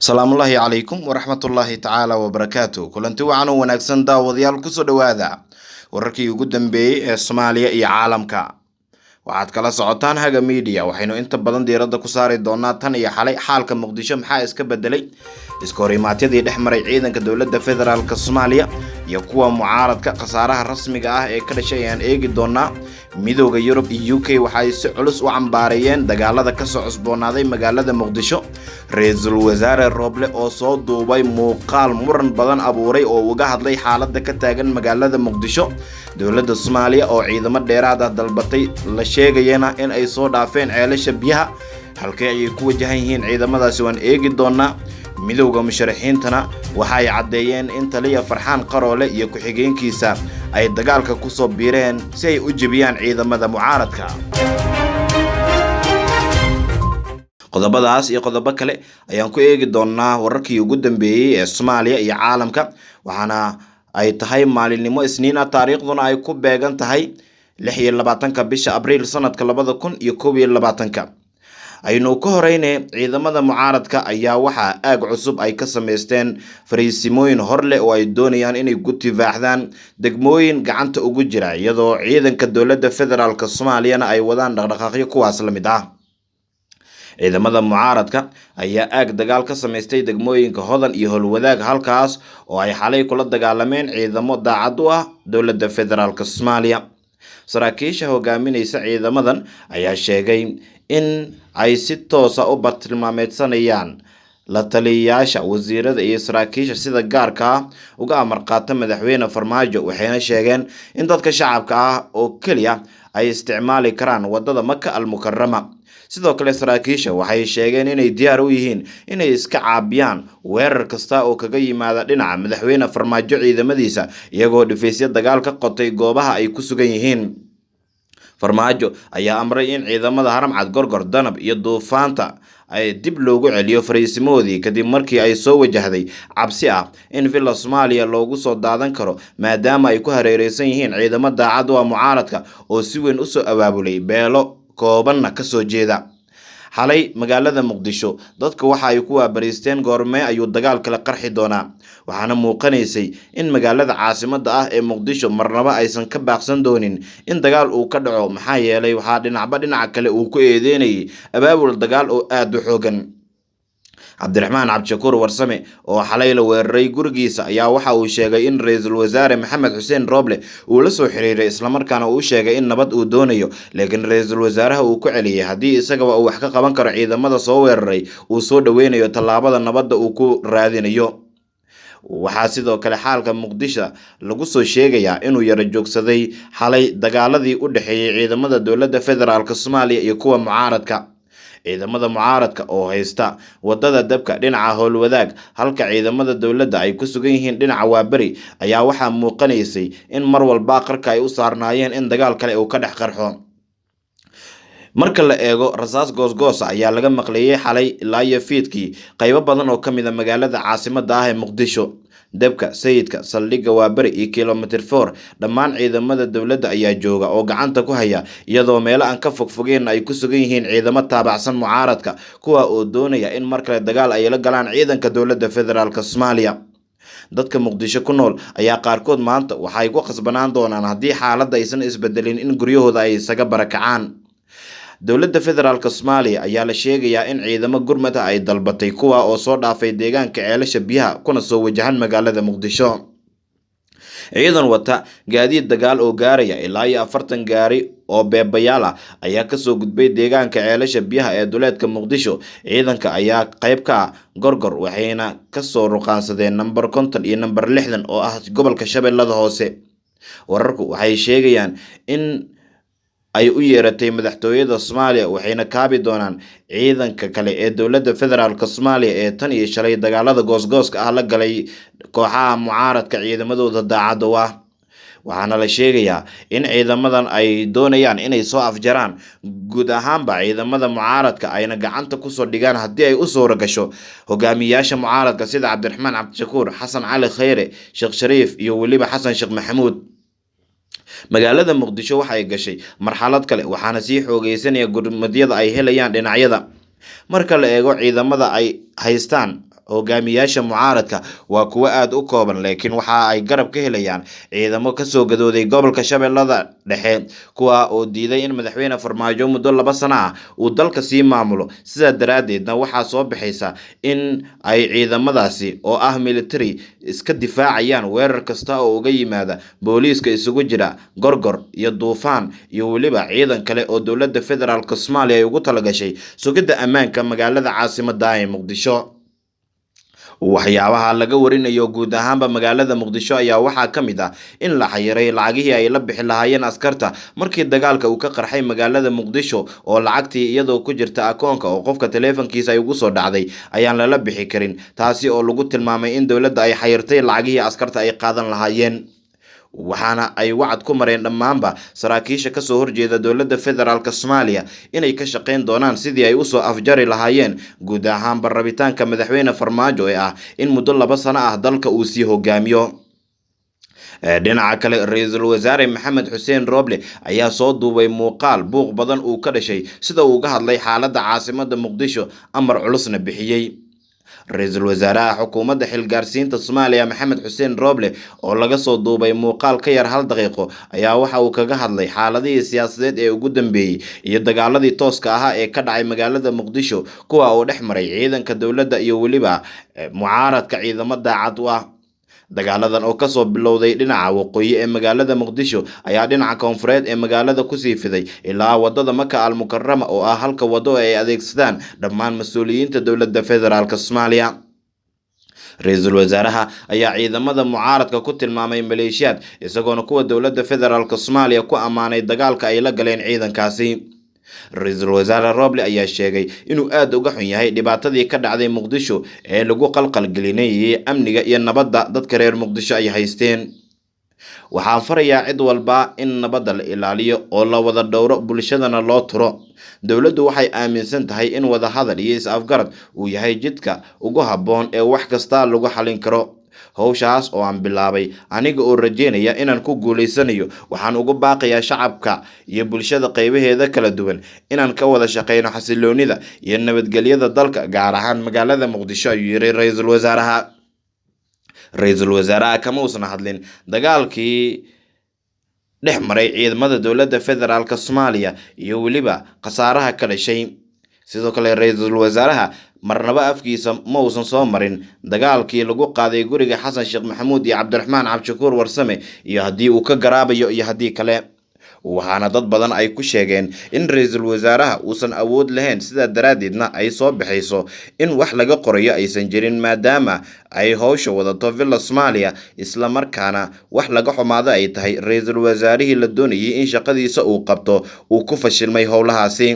Salaamullaahi calaykum waraxmatullaahi tacaala wabarakaatu. Kulanti wacan oo wanaagsan, daawadayaal, kusoo dhowaada wararkii ugu dambeeyey ee Soomaaliya iyo caalamka. Waxaad kala socotaan Haga Media. Waxaynu inta badan diiradda ku saari doonaa tan iyo xalay xaalka Muqdisho maxaa iska bedelay, iska horimaatyadii dhex maray ciidanka dowladda federaalk Soomaaliya iyo kuwa mucaaradka, khasaaraha rasmiga ah ee ka dhashay ayaan eegi doonaa. Midooda Yurub iyo UK waxay si culus u cambaareeyeen dagaalada kasoo cusboonaaday magaalada Muqdisho. Ra-iisul wasaare Rooble oo soo duubay muuqaal muran badan abuuray oo uga hadlay xaaladda ka taagan magaalada Muqdisho. Dowladda Soomaaliya oo ciidamo dheeraad ah dalbatay, la sheegayana in ay soo dhaafeen ceelasha biyaha. Halkee ayay ku wajahan yihiin ciidamadaasi? Waan eegi doonaa. Midowda musharaxiintana waxa ay caddeeyeen in taliya Farxaan Qaroole iyo ku-xigeenkiisa ay dagaalka kusoo biireen si ay u jebiyaan ciidamada mucaaradka. Qodobadaas iyo qodobo kale ayaan ku eegi doonaa wararkii ugu dambeeyey ee Soomaaliya iyo caalamka. Waxaana ay tahay maalinimo Isniin ah, taariikhduna ay ku beegan tahay 26-ka bisha Abriil sanadka 2021-ka. Aynu ka horeyne, ciidamada mucaaradka ayaa waxaa aag cusub ay ka sameysteen fariisimooyin hor leh oo ay doonayaan inay ku tifaaxdaan degmooyin gacanta ugu jira, iyadoo ciidanka dowladda federaalk Soomaaliyana ay wadaan dhaqdhaqaaqyo kuwaas la mid ah. Ciidamada mucaaradka ayaa aag dagaal ka sameystay degmooyinka Hodan iyo Howlwadaag, halkaas oo ay xalay kula dagaalameen ciidamo daacad u ah dowladda federaalk Soomaaliya. Saraakiisha hogaaminaysa ciidamadan ayaa sheegay in ay si toosa u bartilmaameedsanayaan la taliyayaasha, wasiirada iyo saraakiisha sida gaarka ah uga amar qaata madaxweyne Farmaajo. Waxayna sheegeen in dadka shacabka ah oo keliya ay isticmaali karaan wadada Maka Al Mukarama. Sidoo kale saraakiisha waxay sheegeen inay diyaar u yihiin inay iska caabiyaan weerar kasta oo kaga yimaada dhinaca madaxweyne Farmaajo ciidamadiisa, iyagoo dhifaysyo dagaal ka qotay goobaha ay ku sugan yihiin. Farmaajo ayaa amray in ciidamada Haramcad, Gorgor, Danab iyo Duufaanta ay dib loogu celiyo fariisimahoodii, kadib markii ay soo wajahday cabsi ah in Villa Soomaaliya loogu soo daadan karo, maadaama ay ku hareereysan yihiin ciidamo daacad u ah mucaaradka oo si weyn usoo abaabulay, beelo koobanna kasoo jeeda. Xalay magaalada Muqdisho dadka waxa ay ku waabariisteen goormee ayuu dagaal kale qarxi doonaa, waxaana muuqanaysay in magaalada caasimadda ah ee Muqdisho marnaba aysan ka baaqsan doonin in dagaal uu ka dhaco, maxaa yeelay waxaa dhinacba dhinaca kale uu ku eedeynayay abaabul dagaal oo aada u xoogan. Cabdiraxmaan Cabdishakuur Warsame oo xalay la weeraray gurigiisa ayaa waxa uu sheegay in ra-iisul wasaare Maxamed Xuseen Rooble uu la soo xiriiray, islamarkaana uu sheegay in nabad uu doonayo, laakiin ra-iisul wasaaraha uu ku celiyey haddii isagaba uu wax ka qaban karo ciidamada soo weeraray, uu soo dhoweynayo tallaabada nabadda uu ku raadinayo. Waxaa sidoo kale xaalka Muqdisho lagu soo sheegayaa inuu yaro joogsaday xalay dagaaladii u dhexeeyey ciidamada dowladda federaalk Soomaaliya iyo kuwa mucaaradka. Ciidamada mucaaradka oo haysta wadada Dabka dhinaca Howlwadaag, halka ciidamada dowladda ay ku sugan yihiin dhinaca Waaberi, ayaa waxaa muuqanaysay in mar walba qarka ay u saarnaayeen in dagaal kale uu ka dhex qarxo. Marka la eego, rasaas goosgoosa ayaa laga maqleeyey xalay ilaa iyo fiidkii qaybo badan oo ka mid a magaalada caasimadda ah ee Muqdisho. Dabka, Sayidka, saldhigga Waaberi iyo Kilomitr 4 dhammaan ciidamada dowladda ayaa jooga oo gacanta ku haya, iyadoo meelo aan ka fogfogeen ay ku sugan yihiin ciidamo taabacsan mucaaradka, kuwa oo doonaya in mar kale dagaal ay la galaan ciidanka dowladda federaalk Soomaaliya. Dadka Muqdisho ku nool ayaa qaarkood maanta waxay ku khasbanaan doonaan, haddii xaaladda aysan isbedelin, in guryahooda ay isaga barakacaan. Dowladda federaalk Soomaaliya ayaa la sheegayaa in ciidamo gurmad ah ay dalbatay, kuwa oo soo dhaafay deegaanka ceelasha biyaha kuna soo wajahan magaalada Muqdisho. Ciidan wata gaadiid dagaal oo gaaraya ilaa iyo 40 gaari oo beebayaal ah ayaa kasoo gudbay deegaanka ceelasha biyaha ee duleedka Muqdisho. Ciidanka ayaa qayb ka ah Gorgor, waxayna kasoo ruqaansadeen namber 50 iyo namber 60 oo ah gobolka Shabeellada Hoose. Wararku waxay sheegayaan in ay u yeeratay madaxtooyada Soomaaliya, waxayna kaabi doonaan ciidanka kale ee dowladda federaalk Soomaaliya ee tan iyo shalay dagaalada goosgooska ah la galay kooxaha mucaaradka ciidamadooda daacadda u ah. Waxaana la sheegayaa in ciidamadan ay doonayaan inay soo afjaraan guud ahaanba ciidamada mucaaradka, ayna gacanta kusoo dhigaan, haddii ay u suura gasho, hogaamiyayaasha mucaaradka sida Cabdiraxmaan Cabdishakuur, Xasan Cali Khayre, Sheekh Shariif iyo weliba Xasan Sheekh Maxamuud. Magaalada Muqdisho waxay gashay marxalad kale, waxaana sii xoogeysanaya gurmadyada ay helayaan dhinacyada. Marka la eego ciidamada ay haystaan Hogaamiyaasha mucaaradka waa kuwo aad u kooban, laakiin waxa ay garab ka helayaan ciidamo kasoo gadooday gobolka Shabeellada Dhexe, kuwa oo diiday in madaxweyne Farmaajo muddo 2 sano ah uu dalka sii maamulo. Sidaa daraaddeedna waxaa soo baxaysa in ay ciidamadaasi oo ah military iska difaacayaan weerar kasta oo uga yimaada booliiska isugu jira Gorgor iyo Duufaan iyo weliba ciidan kale oo dowladda federaalk Soomaaliya ay ugu talagashay sugidda ammaanka magaalada caasimadda ee Muqdisho. Waxyaabaha laga warinayo guud ahaanba magaalada Muqdisho ayaa waxaa ka mid ah in la xayiray lacagihii ay la bixi lahaayeen askarta markii dagaalka uu ka qarxay magaalada Muqdisho, oo lacagtii iyadoo ku jirta akoonka oo qofka taleefankiisa ay ugu soo dhacday ayaan lala bixi karin, taasi oo lagu tilmaamay in dowladda ay xayirtay lacagihii askarta ay qaadan lahaayeen. Waxaana ay wacad ku mareen dhammaanba saraakiisha kasoo horjeeda dowladda federaalk Soomaaliya inay ka shaqeyn doonaan sidii ay usoo afjari lahaayeen guud ahaanba rabitaanka madaxweyne Farmaajo ee ah in muddo 2 sano ah dalka uu sii hogaamiyo. Dhinaca kale, ra-iisul wasaare Maxamed Xuseen Roble ayaa soo duubay muuqaal buuq badan uu ka dhashay sida uu uga hadlay xaaladda caasimadda Muqdisho, amar culusna bixiyey. Ra-iisul wasaaraha xukuumadda xilgaarsiinta Soomaaliya Maxamed Xuseen Roble oo laga soo duubay muuqaal ka yar 1 daqiiqo ayaa waxa uu kaga hadlay xaaladihii siyaasadeed ee ugu dambeeyey iyo dagaaladii tooska ahaa ee ka dhacay magaalada Muqdisho, kuwa oo dhex maray ciidanka dowladda iyo weliba mucaaradka ciidamo daacad u ah. Dagaaladan oo kasoo bilowday dhinaca waqooyi ee magaalada Muqdisho ayaa dhinaca koonfureed ee magaalada kusii fiday ilaa wadada Maka Al-Mukarama oo ah halka wado ay adeegsadaan dhammaan mas-uuliyiinta dowladda federaalk Soomaaliya. Ra-iisul wasaaraha ayaa ciidamada mucaaradka ku tilmaamay maleeshiyaad, isagoona kuwa dowladda federaalk Soomaaliya ku ammaanay dagaalka ay la galeen ciidankaasi. Ra-iisul wasaare Roble ayaa sheegay inuu aad uga xun yahay dhibaatadii ka dhacday Muqdisho ee lagu qalqalgelinayay amniga iyo nabadda dadka reer Muqdisho ay haysteen. Waxaan farayaa cid walba in nabadda la ilaaliyo oo la wada dhowro, bulshadana loo turo. Dowladdu waxay aaminsan tahay in wada hadal iyo is-afgarad uu yahay jidka ugu habboon ee wax kasta lagu xalin karo. Howshaas oo aan bilaabay aniga oo rajeynaya inaan ku guuleysanayo, waxaan ugu baaqayaa shacabka iyo bulshada qaybaheeda kala duwan inaan ka wada shaqeyno xasiloonida iyo nabadgelyada dalka, gaar ahaan magaalada Muqdisho, ayuu yiri ra-iisul wasaaraha. Ra-iisul wasaaraha kama uusan hadlin dagaalkii dhex maray ciidamada dowladda federaalk Soomaaliya iyo weliba khasaaraha ka dhashay. Sidoo kale ra-iisul wasaaraha marnaba afkiisa ma uusan soo marin dagaalkii lagu qaaday guriga Xasan Sheekh Maxamuud iyo Cabdiraxmaan Cabdishakuur Warsame, iyo haddii uu ka garaabayo iyo haddii kale. Waxaana dad badan ay ku sheegeen in ra-iisul wasaaraha uusan awood lahayn, sidaa daraaddeedna ay soo baxayso in wax laga qorayo aysan jirin, maadaama ay howsha wadato Villa Soomaaliya, islamarkaana wax laga xumaado ay tahay ra-iisul wasaarihii la doonayay in shaqadiisa uu qabto uu ku fashilmay howlahaasi.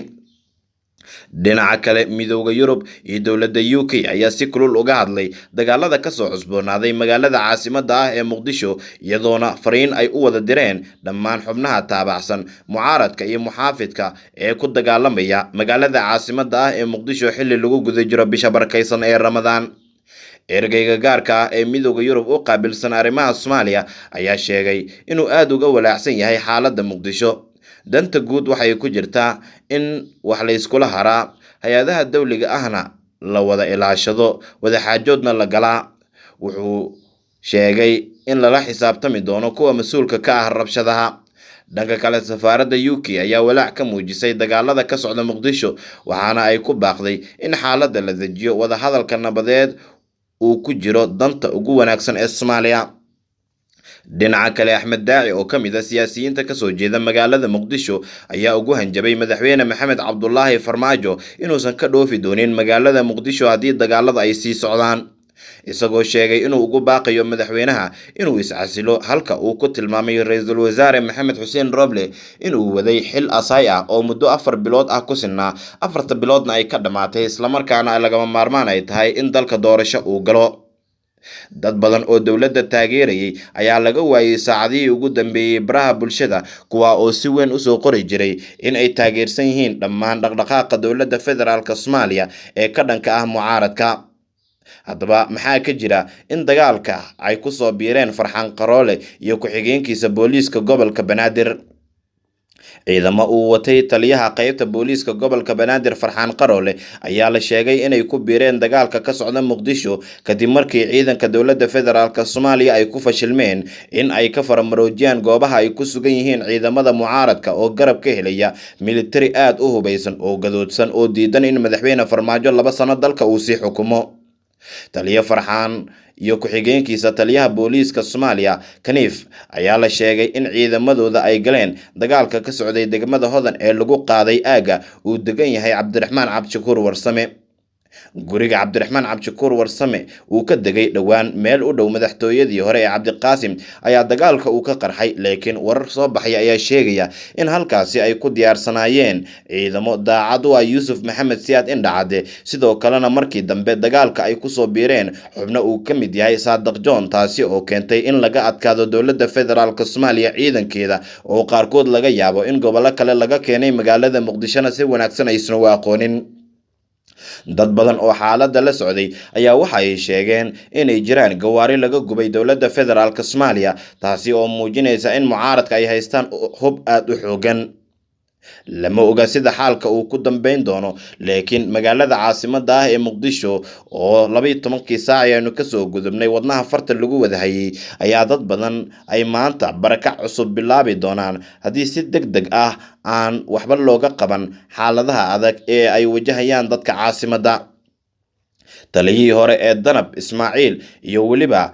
Dhinaca kale, Midowda Yurub iyo dowladda UK ayaa si kulul uga hadlay dagaalada kasoo cusboonaaday magaalada caasimadda ah ee Muqdisho, iyadoona fariin ay u wada direen dhammaan xubnaha taabacsan mucaaradka iyo muxaafidka ee ku dagaalamaya magaalada caasimadda ah ee Muqdisho xilli lagu guda jiro bisha barakaysan ee Ramadaan. Ergeyga gaarka ah ee Midowda Yurub u qaabilsan arrimaha Soomaaliya ayaa sheegay inuu aad uga walaacsan yahay xaaladda Muqdisho. Danta guud waxay ku jirtaa in wax la iskula haraa, hay-adaha dowliga ahna la wada ilaashado, wadaxaajoodna la galaa. Wuxuu sheegay in lala xisaabtami doono kuwa mas-uulka ka ah rabshadaha. Dhanka kale, safaaradda UK ayaa walaac ka muujisay dagaalada ka socda Muqdisho, waxaana ay ku baaqday in xaaladda la dejiyo, wadahadalka nabadeed uu ku jiro danta ugu wanaagsan ee Soomaaliya. Dhinaca kale, Axmed Daaci oo ka mid ah siyaasiyiinta kasoo jeeda magaalada Muqdisho ayaa ugu hanjabay madaxweyne Maxamed Cabdulaahi Farmaajo inuusan ka dhoofi doonin magaalada Muqdisho haddii dagaalada ay sii socdaan, isagoo sheegay inuu ugu baaqayo madaxweynaha inuu iscasilo, halka uu ku tilmaamay ra-iisul wasaare Maxamed Xuseen Roble inuu waday xil asaay ah oo muddo 4 bilood ah ku sinaa, 4ta biloodna ay ka dhammaatay, islamarkaana lagama maarmaan ay tahay in dalka doorasho uu galo. Dad badan oo dowladda taageerayay ayaa laga waayay saacadihii ugu dambeeyey baraha bulshada, kuwa oo si weyn usoo qori jiray in ay taageersan yihiin dhammaan dhaqdhaqaaqa dowladda federaalk Soomaaliya ee ka dhanka ah mucaaradka. Haddaba maxaa ka jira in dagaalka ay kusoo biireen Farxaan Qaroole iyo ku-xigeenkiisa booliiska gobolka Banaadir? Ciidamo uu watay taliyaha qeybta booliiska gobolka Banaadir Farxaan Qaroole ayaa la sheegay inay ku biireen dagaalka ka socda Muqdisho kadib markii ciidanka dowladda federaalk Soomaaliya ay ku fashilmeen in ay ka faramaroojiyaan goobaha ay ku sugan yihiin ciidamada mucaaradka oo garab ka helaya militari aad u hubeysan oo gadoodsan oo diidan in madaxweyne Farmaajo 2 sano dalka uu sii xukumo. Taliye Farxaan iyo ku-xigeenkiisa taliyaha booliiska Soomaaliya Kaniif ayaa la sheegay in ciidamadooda ay galeen dagaalka ka socday degmada Hodan ee lagu qaaday aagga uu degan yahay Cabdiraxmaan Cabdishakuur Warsame. Guriga Cabdiraxmaan Cabdishakuur Warsame uu ka degay dhowaan meel u dhow madaxtooyadii hore ee Cabdiqaasim ayaa dagaalka uu ka qarxay, laakiin warar soo baxay ayaa sheegaya in halkaasi ay ku diyaarsanaayeen ciidamo daacad u ah Yuusuf Maxamed Siyaad Indhacade, sidoo kalena markii dambe dagaalka ay kusoo biireen xubno uu ka mid yahay Saadiq John, taasi oo keentay in laga adkaado dowladda federaalk Soomaaliya ciidankeeda oo qaarkood laga yaabo in gobollo kale laga keenay magaalada Muqdishona si wanaagsan aysan u aqoonin. Dad badan oo xaaladda la socday ayaa waxa ay sheegeen inay jiraan gawaari laga gubay dowladda federaalk Soomaaliya, taasi oo muujinaysa in mucaaradka ay haystaan hub aad u xoogan. Lama oga sida xaalka uu ku dambeyn doono, laakiin magaalada caasimadda ah ee Muqdisho oo 12kii saac ayaanu kasoo gudubnay wadnaha farta lagu wadahayay ayaa dad badan ay maanta barakac cusub bilaabi doonaan haddii si deg deg ah aan waxba looga qaban xaaladaha adag ee ay wajahayaan dadka caasimadda. Taliyihii hore ee Danab Ismaaciil iyo weliba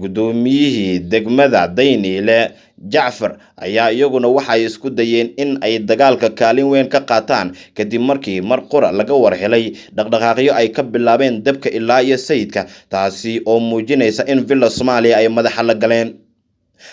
guddoomiyihii degmada Dayniile Jacfar ayaa iyaguna waxay isku dayeen in ay dagaalka kaalin weyn ka qaataan kadib markii mar qura laga war helay dhaqdhaqaaqyo ay ka bilaabeen dabka ilaa iyo sayidka, taasi oo muujinaysa in Villa Soomaaliya ay madaxa la galeen.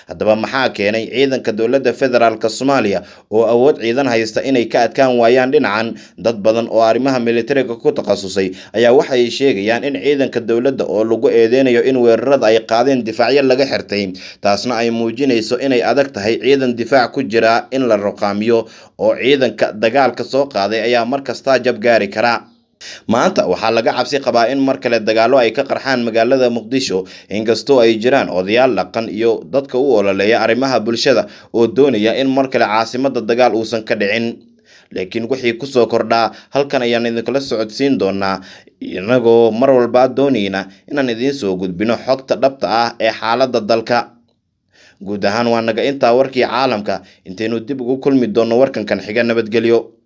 Haddaba maxaa keenay ciidanka dowladda federaalk Soomaaliya oo awood ciidan haysta inay ka adkaan waayaan dhinacan? Dad badan oo arrimaha militariga ku takhasusay ayaa waxay sheegayaan in ciidanka dowladda oo lagu eedeynayo in weerarada ay qaadeen difaacyo laga xirtay, taasna ay muujinayso inay adag tahay ciidan difaac ku jira in la ruqaamiyo oo ciidanka dagaalka soo qaaday ayaa mar kasta jab gaari kara. Maanta waxaa laga cabsi qabaa in mar kale dagaallo ay ka qarxaan magaalada Muqdisho, inkastoo ay jiraan odayaal dhaqan iyo dadka u ololeeya arrimaha bulshada oo doonaya in mar kale caasimadda dagaal uusan ka dhicin. Laakiin wixii kusoo kordhaa halkan ayaan idinkula socodsiin doonaa, inagoo mar walba doonayna inaan idiin soo gudbino xogta dhabta ah ee xaaladda dalka. Guud ahaan waa naga intaa warkii caalamka, intaynu dib ugu kulmi doonno warkankan xiga, nabadgelyo.